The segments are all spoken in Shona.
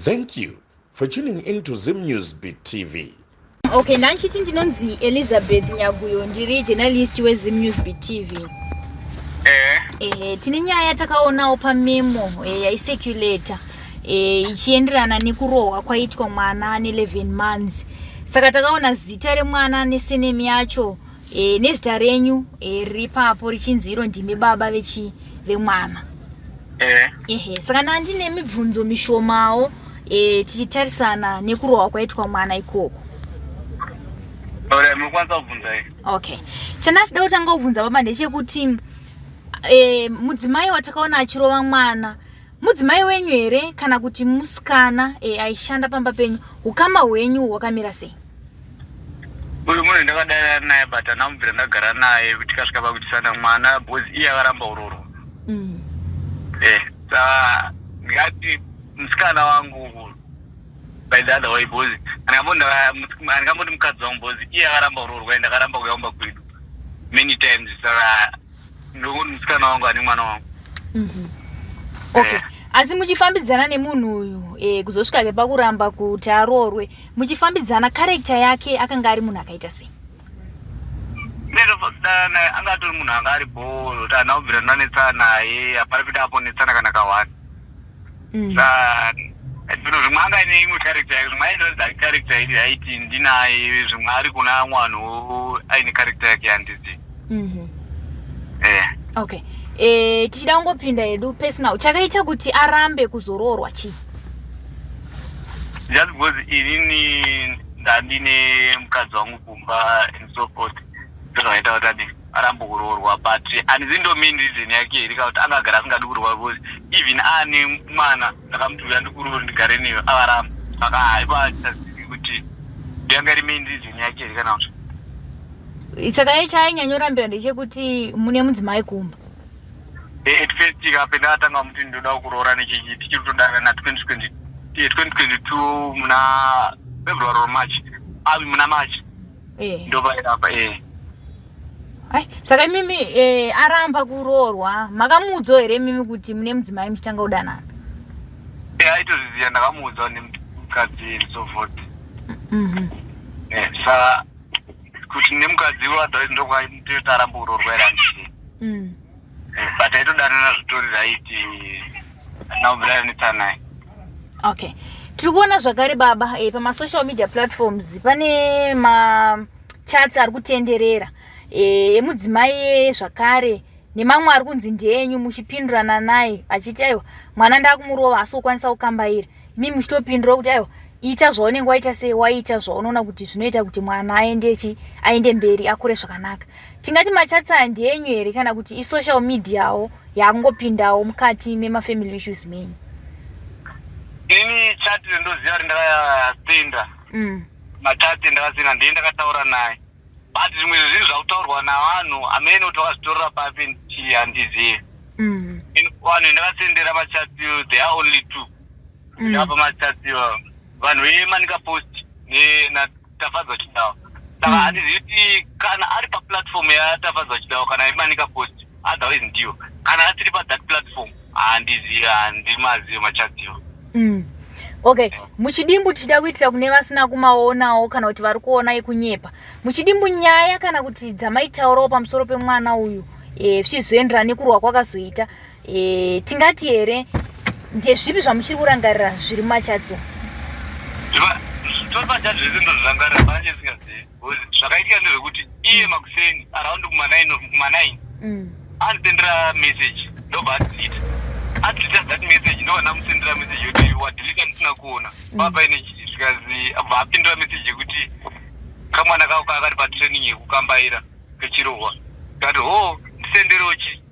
Thank you for tuning in to Zim News Beat TV. Okay, ndanchiti ndinonzi Elizabeth Nyaguyo, ndiri journalist weZim News Beat TV. Ehe, tine nyaya yatakaonawo pamemo yaicirculata ichienderana nekurohwa kwaitwa mwana ane 11 months. Saka takaona zita remwana nesurname yacho nezita renyu riri ipapo richinzi iro ndimi baba vechi vemwana. Ehe, saka ndandine mibvunzo mishomawo tichitarisana nekurohwa kwaitwa mwana ikoko. Alright, munokwanisa kubvunza iyi. Okay, chandachida kutanga kubvunza baba ndechekuti mudzimai watakaona achirova mwana mudzimai wenyu here kana kuti musikana aishanda pamba penyu? Ukama hwenyu hwakamira sei? Uyu munhu ndakadanana naye, but handina kubvira ndagara naye tikasvika pakuitisana mwana because iye akaramba urorwa. Saka ndingati musikana wangu by the other way, because handingamboti mukadzi wangu because iye akaramba urorwa and akaramba kuuya kumba kwedu many times, saka ndongoti musikana wangu ane mwana wangu. Okay, asi muchifambidzana nemunhu uyu kuzosvika ke pakuramba kuti aroorwe, muchifambidzana, character yake akanga ari munhu akaita sei? Ndinodanana naye, anga atori munhu anga ari bho, kuti handina kubvira ndanetsana naye, hapana pita aponetsana kana kawani. Zvino zvimwe anga aine imwe character yake, zvimwe aitoratidza character iri yaiti ndinaye, zvimwe ari kuna amwe vanhu aine character yake yandizivi. Okay, tichida kungopinda hedu personal, chakaita kuti arambe kuzoroorwa chii? Just because inini ndandine mukadzi wangu kumba and so forth, ndozvakaita kuti adi arambe kuroorwa, but handizi ndo main reason yake here kana kuti angagara asingadi kuroorwa, because even aane mwana ndakamuti uya ndikuroore ndigare newe, akaramba. Saka haipa achazivi kuti yanga iri main reason yake here kana kuti. Saka iye chaainyanya ndechekuti mune mudzimai kumba? At first kape ndakatanga muti ndoda kuroora nechechi, tichiri kutodanana 2020, 2022 muna February or March, abi muna March. Ndopairapa. Ai, saka imimi aramba kuroorwa, makamuudzawo here imimi kuti mune mudzimai muchitanga kudanana? Aitozviziva, ndakamuudza nemukadzi and so forth. Saka kuti nemukadzi otherwise ndokwaitoti aramba kuroorwa here handizivi. But aitodanana zvitori right, handina kubvira ndanetsana naye. Okay, tiri kuona zvakare baba pamasocial media platforms pane machats ari kutenderera emudzimai zvakare nemamwe ari kunzi ndeenyu, muchipindurana naye achiti aiwa, mwana ndakumurova asi ukwanisa kukambaira, imi muchitopindura kuti aiwa, ita zvaunenge waita sei, waita zvaunoona kuti zvinoita kuti mwana aende chi aende mberi, akure zvakanaka. Tingati machats aya ndeenyu here kana kuti isocial mediawo yakungopindawo mukati memafamily issues menyu? Ini chat ndoziva kuti ndakasenda machats ndakasenda, ndiye ndakataura naye, but zvimwe zvinhu zvakutaurwa navanhu amene kuti vakazvitorera papi chii handizivi. Vanhu ndakasendera machats, they are only two. Ndakapa machats vanhu veManica Post naTafadzwa Chidawa, saka handizivi kuti kana ari paplatform yaTafadzwa Chidawa kana yeManica Post, otherwise ndiyo. Kana asiri pathat platform handizivi, handimazivi machats iwo. Okay, muchidimbu tichida kuitira kune vasina kumaonawo kana kuti vari kuona ekunyepa, muchidimbu nyaya kana kuti dzamaitaurawo pamusoro pemwana uyu zvichizoenderana nekurwa kwakazoita, tingati here ndezvipi zvamuchiri kurangarira zviri mumachats? Tori pachats zvese ndozvirangarira, pana chesingazivi. Zvakaitika ndezvekuti iye makuseni around kuma9, kuma9 andisendera message, ndobva adelete, adeleta that message, ndobva ndamusendera message yekuti wadeleta ndisina kuona, paa paine chii? Zvikazi abva apindura message yekuti kamwana kako kakari patraining yekukambaira kechirohwa. Ndikati ho, ndisenderewo chi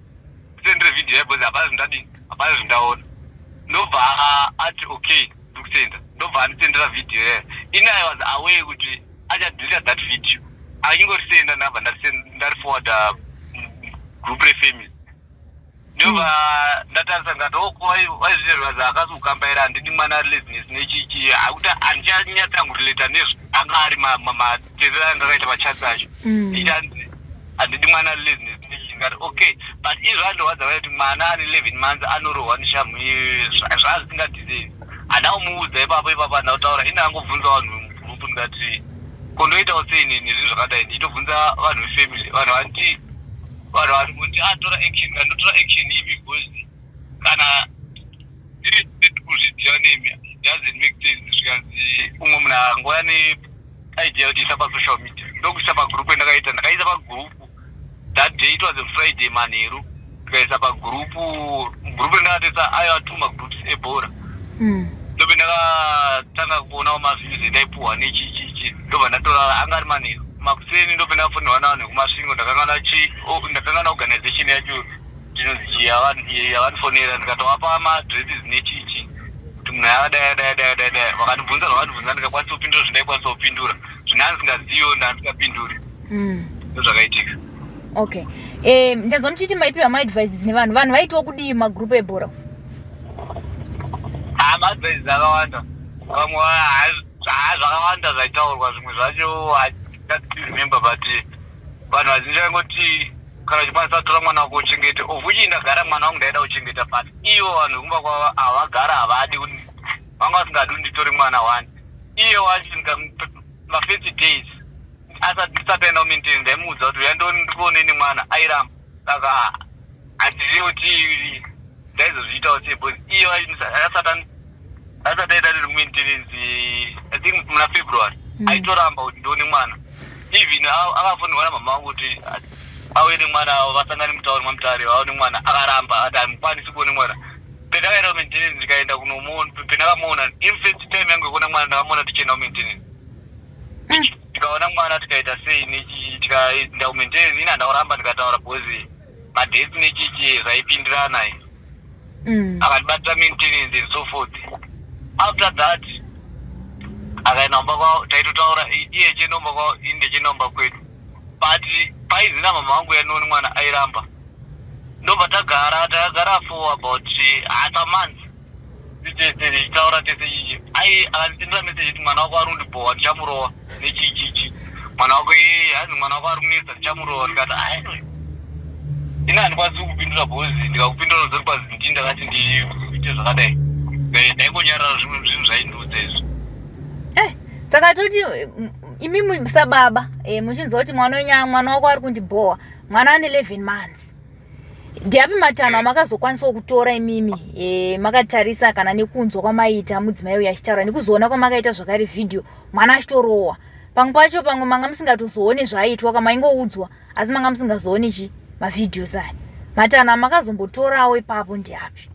ndisendere video yacho because hapana zvindadini, hapana zvindaona. Ndobva ati okay, ndikusenda, ndobva andisendera video yayo. Ini I was aware kuti achadeleta that video, achingorisenda ndabva ndariforwarda group refamily, ndobva ndatarisa ndikati oko waizvizvirwaza akasi kukambaira, handidi mwana ari laziness nechichi, akuti handichanyatsangu-relata nezvo anga ari materera anga akaita machats acho. Ichanzi handidi mwana ari laziness nechichi, ndikati okay, but izvo andirwadza vai kuti mwana ane 11 months anorohwa neshamhu, zvazvisingadhisei. Handina kumuudza ipapo ipapo, handina kutaura. Ini ndangobvunza vanhu mugroup, ndikati, "Kondoitawo sei nezvinhu zvakadai?" Ndichitobvunza vanhu vefamily, vanhu vanti, vanhu vari kuti atora action. Kandotora action ipi? Because kana ndiri kuzviziva nemi, it doesn't make sense. Zvikanzi umwe munhu angouya neidea kuti isa pasocial media, ndokuisa pagroup. Endakaita, ndakaisa pagroup that day. It was a Friday manheru. Ndikaisa pagroup, group randakatoisa aiwa two magroups ebhora. Ndobe ndakatanga kuonawo maviews endaipuhwa nechichichi. Ndobva ndatora, anga ari manheru. Makuseni ndobe ndafonерwa navanhu vekuMasvingo. Ndakangana organization yacho ndinonzi chii, yavanifonera. Ndikatovapa maadresses nechichi, kuti munhu akadai, adai, adai, adai, adai. Vakandibvunza zvavandibvunza, ndikakwanisa kupindura zvindaikwanisa kupindura. Zvine andisingaziviwo, ndandisingapinduri. Ndozvakaitika. Okay, ndanzwa muchiti maipiwa maadvices nevanhu. Vanhu vaitiwo kudii mumagroup ebhora? Ha, maadvices akawanda. Vamwe, ha, zvakawanda zvaitaurwa. Zvimwe zvacho I can't remember, but vanhu vazhinji vaingoti kana uchikwanisa kutora mwana wako uchengete, of which ndagara mwana wangu ndaida kuchengeta, but ivo vanhu vekumba kwavo havagara, havadi, vanga vasingadi kuti nditore mwana one. Iye wacho mafirst days asati ndisati aenda kumaintenance, ndaimuudza kuti uya ndikuoneni mwana, airamba. Saka handizivi kuti ndaizozviitawo sei, because iye asati aita riri kumaintenance, I think muna February, aitoramba kuti ndione mwana. Even akafonерwa namama vangu kuti auye nemwana, vasangane mutauri maMutare, vaone mwana, akaramba, akati hamukwanisi kuone mwana. Pendakaenda kumaintenance, ndikaenda kunomuona, pendakamuona in first time yangu yekuona mwana, ndakamuona tichienda kumaintenance. Tikaona mwana, tikaita sei nechi, tikaenda kumaintenance. Ini handakuramba, ndikataura because madates nechichi zvaipindirana. Akatibatira maintenance and so forth. After that akaenda kumba kwavo. Taitotaura, iye chienda kumba kwavo, ini ndichienda kumba kwedu, but paizina mama vangu yanoni mwana, airamba. Ndobva tagara, takagara for about half a month tese tichitaura tese. Chichi ai akandisendera message kuti, "Mwana wako ari kundibhowa, ndichamurowa," nechichichi. "Mwana wako ee, hanzi mwana wako ari kunetsa, ndichamurowa." Ndikati, "Ai, ini handikwanisi kukupindura, because ndikakupindura uzori kwazi ndini ndakati ndiite zvakadai." Ndaingonyarara zvimwe zvinhu zvaindiudza izvi. Saka toti imimi sababa, muchinzwa kuti mwana wenyu, mwana wako ari kundibhowa, mwana ane 11 months, ndiapi matanho amakazokwanisawo kutora imimi, makatarisa kana nekunzwa kwamaita mudzimai uyu achitaura, nekuzoona kwamakaita zvakare vhidhiyo mwana achitorohwa? Pamwe pacho pamwe manga musingatozooni zvaaitwa, kamaingoudzwa, asi manga musingazooni chi mavhidhios aya. Matanho amakazombotorawo ipapo ndiapi?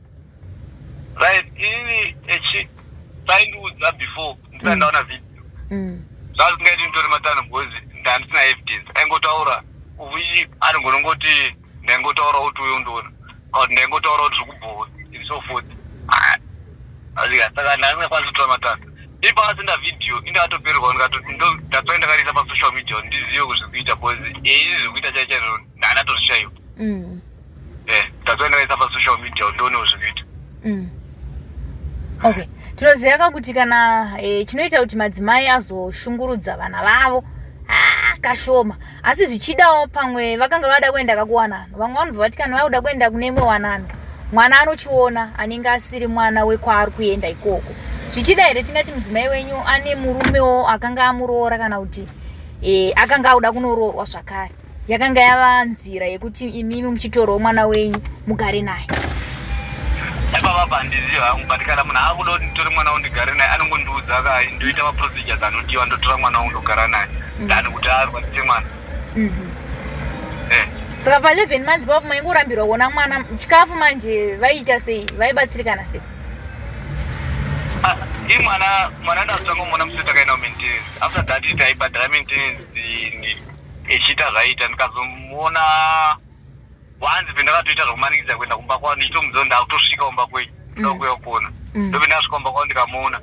Right, inini echi paindiudza before, ndisati ndaona vhidhiyo, zvazingaiti nditore matanho because ndandisina evidence. Aingotaura uchi anongonongoti ndaingotaura kuti uyo undiona, kana kuti ndaingotaura kuti zviri kubhowa and so forth. Ah, azika saka ndandingakwanisi kutora matanho. Ipo akasenda vhidhiyo, indakatopererwa. That's why ndakariisa pasocial media kuti ndizive zvekuita, because eizvi zvekuita chai chaizvo ndandatozvishayiwa. That's why ndakaisa pasocial media kuti ndionewo zvekuita. Okay, tinoziva ka kuti kana chinoita kuti madzimai azoshungurudza vana vavo, ah, kashoma, asi zvichidawo pamwe vakanga vada kuenda kakuwanano. Vamwe vanobva vati kana vakuda kuenda kune imwe wanano, mwana anochiona anenge asiri mwana wekwaari kuenda ikoko. Zvichida here tingati mudzimai wenyu ane murumewo akanga amuroora, kana kuti akanga auda kunoroorwa zvakare, yakanga yava nzira yekuti imimi muchitorawo mwana wenyu mugare naye? Ipapa handizivi hangu, but kana munhu akuda kuti nditore mwana wangu ndigare naye, anongondiudza ka, ndoita maprocedures anodiwa, ndotora mwana wangu ndogara naye, than kuti arwadzise mwana. Saka pa11 months papo maingorambirwa kuona mwana, chikafu manje vaiita sei? Vaibatsirikana sei? Ah, ii mwana ndazotanga kumuona musi takaenda kumaintenance. After that taibhadhara maintenance ichiita zvaiita. Ndikazomuona once pendakatoita zvokumanikidza kuenda kumba kwavo, ndichitomudza kuti ndakutosvika kumba kwenyu, ndoda kuuya kuona. Ndope ndasvika kumba kwavo, ndikamuona.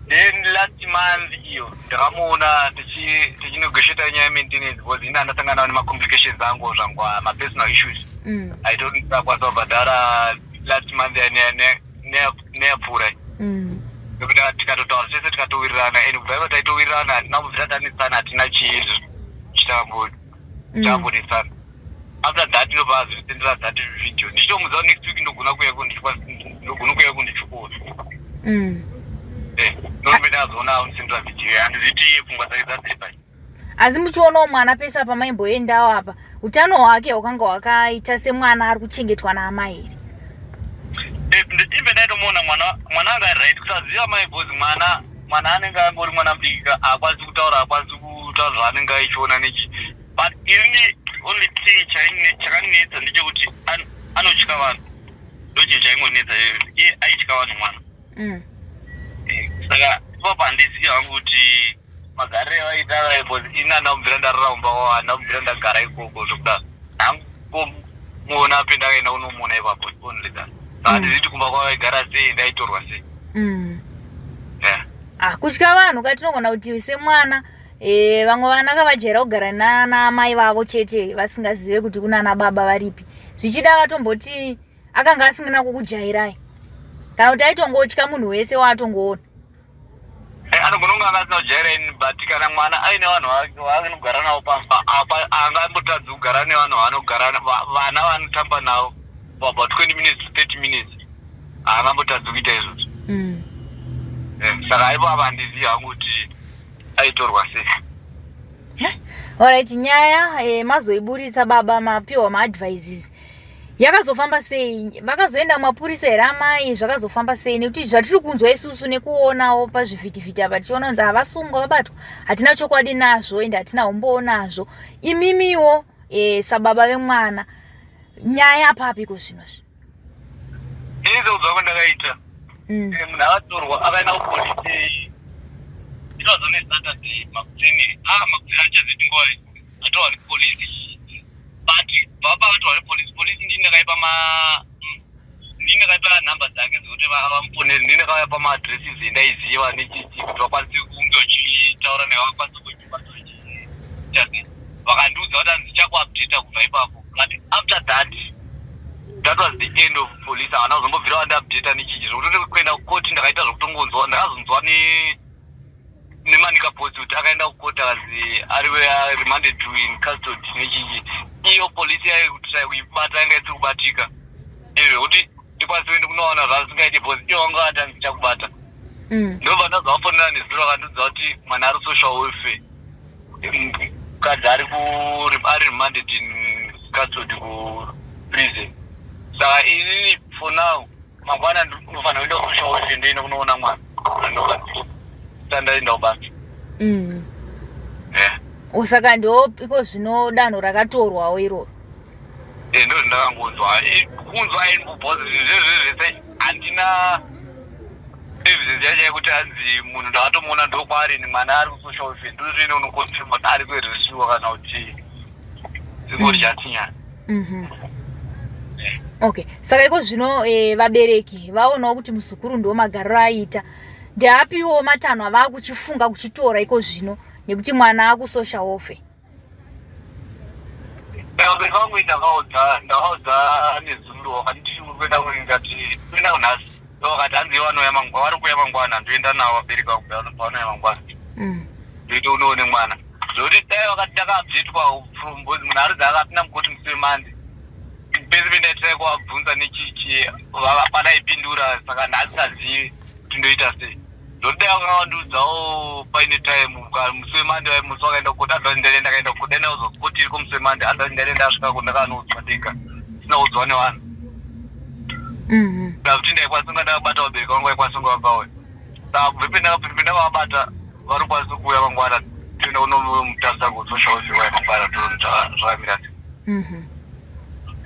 Then last month iyo ndakamuona tichinegotiata nyaya yemaintenance, because ini andasangana nemacomplications angu zvangu, mapersonal issues aitoti ndisakwanisa kubhadhara last month neyapfuura. Nekuti tikatotaura tese, tikatowirirana, and kubva ivo taitowirirana, hatina kubvira tanetsana, hatina chii chitambonetsana. After that ndobva azondisendera that video, ndichitomudza kuti next week ndogona kuuya ndogona kuuya kundichikuona. Ndombe ndazoona aundisendera vhidhiyo, handiziti iye pfungwa dzake dzadziri pai. Asi muchionawo mwana pese apa maimboendawo apa, utano hwake hwakanga hwakaita semwana ari kuchengetwa naamai here? Imbe ndaitomuona mwana, mwana anga ari right. Kusaziva mai, because mwana anenge angori mwana mudiki ka, haakwanisi kutaura, haakwanisi kutaura zvaanenge aichiona nechi. But ini only thing chakandinetsa ndechekuti anotya vanhu. Ndochinhu chaingonetsa, iye aitya vanhu mwana. Saka ipapo handizivi hangu kuti magariro evaita, because ini handina kubvira ndarara mumba kwavo, handina kubvira ndagara ikoko zvekudaro. Hangomuona pendakaenda kunomuona ipapo, only that. Saka handizivi kuti kumba kwavo vaigara sei, ndaitorwa sei. Yeah. Ah, kutya vanhu katinogona kuti semwana, vamwe vana kavajaira kugara naamai vavo chete, vasingazive kuti kunana baba varipi. Zvichida vatomboti akanga asingana kukujairai, kana kuti aitongotya munhu wese waatongoona. Anogona kunge anga asina kujaira ini, but kana mwana aine vanhu vaanogara navo pamba apa, angambotadzi kugara nevanhu vaanogara, vana vanotamba navo for about 20 minutes to 30 minutes? Haangambotadzi kuita izvozvo. Saka aivo ava handizivi hangu kuti aitorwa sei. Alright, nyaya mazoiburitsa baba, mapiwa maadvices, yakazofamba sei? Vakazoenda mapurisa here amai? Zvakazofamba sei? Nekuti zvatiri kunzwa isusu nekuonawo pazvivhitivhiti apa, tichiona kunzi havasungwa, vabatwa, hatina chokwadi nazvo ende hatina umbowo nazvo. Imimiwo sababa vemwana, nyaya apapiko zvinozvi? Ini sekudzwa kwandakaita, munhu akatorwa akaenda kupolisi, it was on a Saturday makuseni, makuseni andichaziti nguva, atorwa nepolisi. But bva paakatorwa nepolisi, polisi ndini ndakaipa ma ndini ndakaipa nhamba dzake dzekuti vamufonere, ndini ndakavapa maaddresses endaiziva nechichi kuti vakwanise kunge vachitaura naye, vakwanise kuchibata vachiita sei. Vakandiudza kuti hanzi chakuupdata kubva ipapo, but after that, that was the end of police. Havana kuzombobvira vandiupdata nechichi. Zvekutoti kuenda kukoti ndakaita zvekutongonzwa, ndakazonzwa nemanika post kuti akaenda kukoti, akanzi ari remanded to in custody nechichi. Iyo polisi yaikutry kuibata, yanga isiri kubatika zvekuti ndikwanise kuenda kunowana zvasingaiti, because iyo vanga vati hanzi chakubata. Ndobva ndazovafonera nezuro, vakandiudza kuti mwana ari social welfare, mukadzi ari remanded in custody kuprison. Saka inini for now mangwana ndinofanira kuenda kusocial welfare, ndoenda kunoona mwana tandaenda kubasa. Yeah. Saka ndo iko zvino danho rakatorwawo iroro? Ndo zvindakangonzwa, kunzwa because zvezve zvese handina evidence yacho yekuti hanzi munhu ndakatomuona ndokwaari ni mwana ari kusocial welfare, ndozvine unoconfirma kuti ari kueresiwa kana kuti zingori chatinyana. Okay, saka iko zvino vabereki vaonawo kuti muzukuru ndo magariro aita, ndeapiwo matanho avaa kuchifunga kuchitora iko zvino nekuti mwana akusocial welfare? Vabereki vangu ndakaudza nezuro, vakanditi uri kuenda, ndikati kuenda kunhasi. Vakati hanzi vanouya mangwana, vari kuuya mangwana, ndoenda navo vabereki vangu pavanouya mangwana. Ndoita unoone mwana. Zvokuti dai vakati ndakaupdatwa from, because munhu aridzi akapinda mukoti musi weMonday, pese pendaitirai kuvabvunza nechichi padaipindura, saka ndandisazivi kuti ndoita sei. Zvokuti dai vakanga vandiudzawo paine time musi weMonday, musi wakaenda kukoti, otherwise ndaenda ndakaenda kukoti, dai ndaudzwa koti iriko musi weMonday, otherwise ndaenda ndasvikako ndakanoudzwa ndega, sina kuudzwa nevanhu. Ndakuti ndaikwanisa kunga ndakabata vabereki vangu, vaikwanisa kunga vakauya. Saka kubve pendakavabata, vari kukwanisa kuuya mangwana, toenda kunomutarisa kusocial welfare waya mangwana, toona zvakamira sei.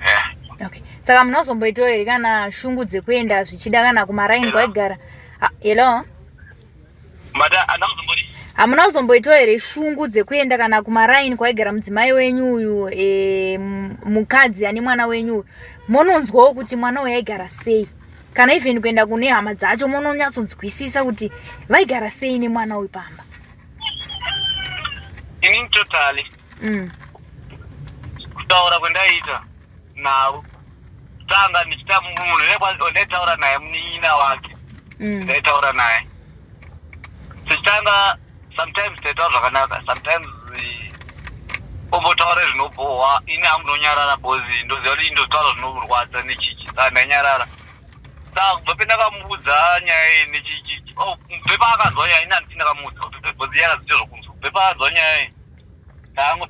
Yeah. Okay, saka munozomboitawo here kana shungu dzekuenda zvichida kana kumaraini kwaigara? Hello? Mada handakuzombori. Hamuna kuzomboitawo here shungu dzekuenda kana kumaraini kwaigara mudzimai wenyu uyu, mukadzi ane mwana wenyu uyu, mononzwawo kuti mwana uyu aigara sei, kana even kuenda kune hama dzacho mononyatsonzwisisa kuti vaigara sei nemwana uyu pamba? Inini totally kutaura kwendaiita navo tanga ndichita munhu ndaitaura naye munin'ina wake. Ndaitaura naye tichitanga, sometimes taitaura zvakanaka, sometimes ombotaura zvinobhohwa, ini hangu ndonyarara because ndoziva kuti ndotaura zvinorwadza nechichi, saka ndainyarara. Saka kubva pendakamuudza nyaya iyi nechichi, oh, kubve paakanzwa nyaya ini handiti ndakamuudza because iye akazoita zvokunzwa. Kubve paakanzwa nyaya iyi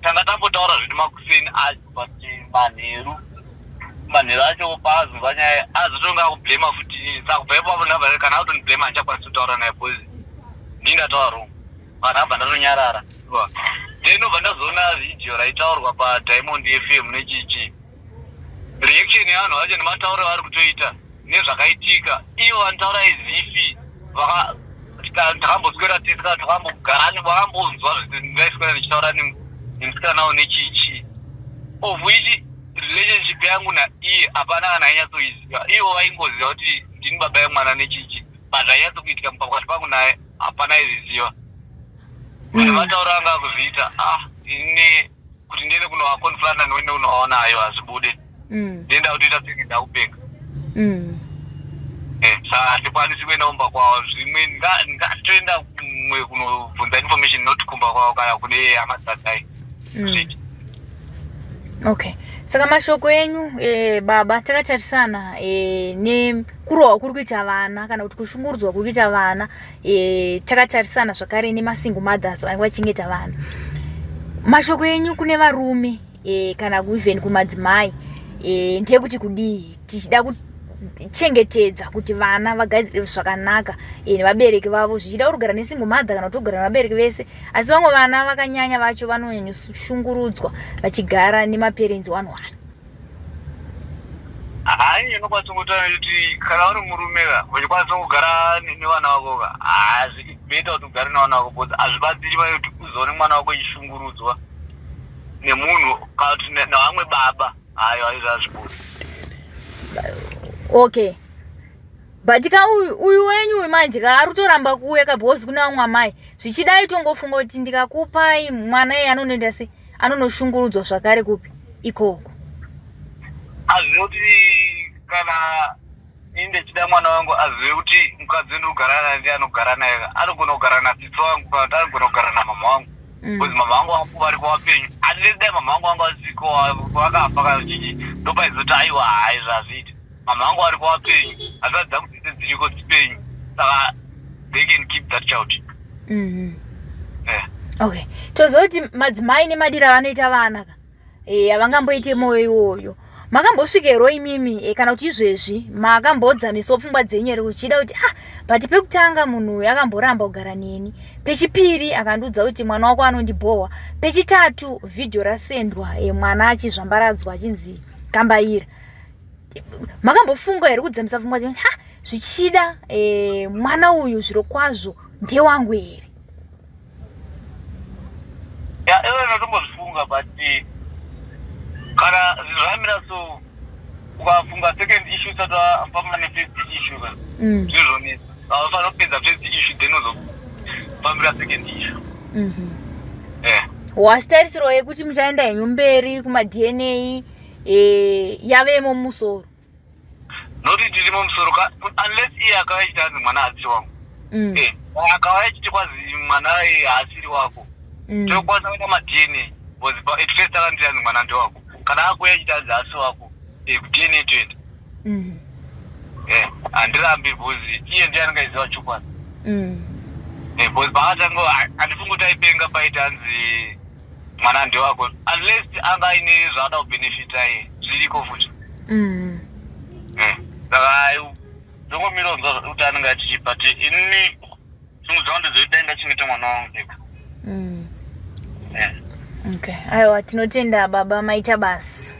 tanga tambotaura zvedu makuseni acho, but manheru acho paazonzwa nyaya azotonga akublema futi inini. Saka kubva ipapo ndabva kana akutondiblema handichakwanisi kutaura naye because ndini ndataura wrong. Vanhu abva ndatonyarara. Then ndobva ndazoona vhidhiyo raitaurwa paDiamond FM nechichi, reaction yevanhu vacho nematauriro avari kutoita nezvakaitika. Ivo vanotaura as if takamboswera tese kana takambogara, vakambonzwa ndaiswera ndichitaura nemusikana wo nechichi, of which relationship yangu naiye hapana kana ainyatsoiziva. Ivo vaingoziva kuti ndini baba yemwana nechichi, but zvainyatsokuitika pakati pangu naye hapana aizviziva. Matauro anga akuzviita, ah, ini kuti ndiende kunovaconfronta noende kunovaona, ayo hazvibude. Ndienda kutoita senge ndakupenga. Saka handikwanisi kuenda kumba kwavo. Zvimwe ngatoenda kumwe kunobvunza information, not kumba kwavo kana kune hama dzadzai. Okay, saka mashoko enyu, baba, takatarisana nekurohwa kuri kuita vana kana kuti kushungurudzwa kuri kuita vana, takatarisana zvakare nemasingle mothers vanenge vachengeta vana, mashoko enyu kune varume kana even kumadzimai ndeyekuti kudii, tichida kuchengetedza kuti vana vagadzire zvakanaka nevabereki vavo, zvichida uri kugara nesingle mother kana kuti kugara nevabereki vese, asi vamwe vana vakanyanya vacho vanonyanyoshungurudzwa vachigara nemaparents one one? Hai, inokwanisa kungotaura kuti kana uri murume ka, uchikwanisa kugara nevana vako ka, hazvibeta kuti ugare nevana vako, because hazvibatsiri mai kuti uzoone mwana wako ichishungurudzwa nemunhu kana kuti nevamwe baba. Hayo aizvo hazvibudi. Okay, but ka uyu wenyu uyu manje ka ari kutoramba kuuya ka, because kune vamwe amai zvichidai tongofunga kuti ndikakupai mwana iye anonoenda sei, anonoshungurudzwa zvakare kupi ikoko? Hazvinoti kana ini ndichida mwana wangu azive kuti mukadzi wendikugara naye ndiye anogara naye, anogona kugara nasisi wangu kana kuti anogona kugara namama wangu, because mama vangu vangu variko vapenyu. Unless dai mama vangu vangu vasiko, vakafa kana chichi, ndopaizoti aiwa, hai, zvazviiti. Mama vangu variko vapenyu, hanzvadzi dzangu dzese dziriko dzipenyu, saka they can keep that child. Okay, toziva kuti madzimai nemadiro avanoita vana ka, havangamboite mwoyo iwoyo. Makambosvika imimi, kana kuti izvezvi makambodzamisawo pfungwa dzenyu here, uchida kuti, ah, but pekutanga munhu uyu akamboramba kugara neni, pechipiri akandiudza kuti mwana wako anondibhohwa, pechitatu vhidhiyo rasendwa, mwana achizvambaradzwa achinzi kambaira, makambofunga here kudzamisa pfungwa dzenyu, ha, zvichida mwana uyu zviro kwazvo ndewangu here? Ya, iwe ndatombozvifunga, but kana zvinhu zvamira so, ukafunga second issue usati wafamba nefirst issue ka, zvinhu zvonetsa. Unofanira kupedza first issue, then uzofambira second issue. Wasitarisirwa yekuti muchaenda henyu mberi kumaDNA, yavemo mumusoro? Noti tirimo musoro ka, unless iye akauya achiti hanzi mwana haasiri wangu. Akauya achiti kwazi mwana haasiri wako, tokwanisa kuita maDNA, because at first akanditi hanzi mwana ndewako. Kana akuuya achiti hanzi haasi wako, kuDNA toenda. Handirambi, because iye ndiye anenge aiziva chokwadi. Because paakatanga handifungi kuti aipenga paiti hanzi mwana ndewako, unless anga aine zvaada kubenefita iye, zviriko futi. Saka ndongomira kunzwa kuti anenge achichi, but inini shungu dzangu ndedzekuti dai ndachengeta mwana wangu ndega. Okay, aiwa, tinotenda baba, maita basi.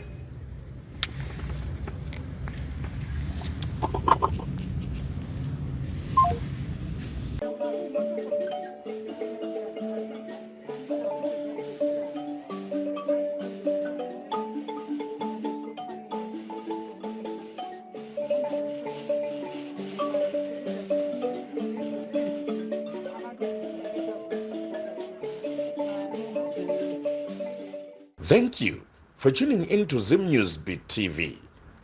Thank you for tuning in to Zim News Beat TV.